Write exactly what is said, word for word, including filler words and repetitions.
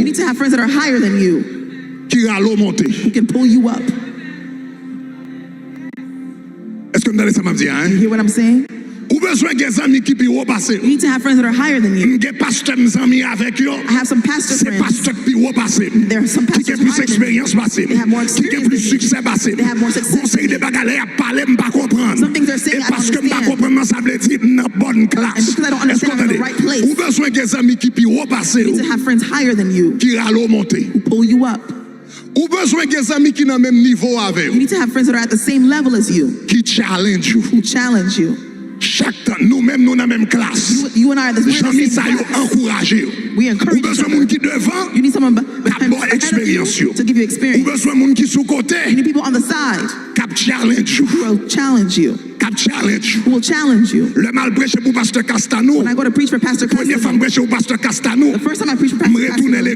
need to have friends that are higher than you, ki rale w monte. Who can pull you up. Èske m tande sa m ap di a? You hear what I'm saying? Ou bezwen gen zanmi ki pi wo pase w. You need to have friends that are higher than you. M gen pastè m zanmi avèk yo. I have some pastor Se friends. Pastè k pi wo pase m. There are some Ki gen pastors plis higher than me. Eksperyans pase m. They have more Ki gen experience plis than me. Siksè pase m. They have more success Gon seri de bagay lè y ap pale m pa konprann. Some things they're saying E I don't paske m pa understand. Konprann nan sa vle di m nan bòn klas. And because I don't understand, I'm in the right place. Ou bezwen gen zanmi ki pi wo pase You need w. To have friends higher than you, Ki rale w monte. Who pull you up. Ou bezwen gen zanmi ki nan menm nivo avè You w. Need to have friends that are at the same level as you, Ki challenge ou. Who challenge you. Chak tan nou menm nou nan menm klas. You, you and I are the, we're in Zanmi the sa same yo class. Ankouraje w. We Ou encourage each bezwen moun other. Ki devan. You need someone be- K ap ba w ahead of you Eksperyans yo. To give you Ou experience. Bezwen moun ki sou kote. You need people on the side K ap challenge ou. Who will challenge you, K ap challenge ou. Who will challenge you. Lè m al preche pou pastè Castanou. When I go to preach for Pastor Premye fwa m Castanou, preche pou pastè Castanou. The first time I preached for M Pastor retounen Castanou,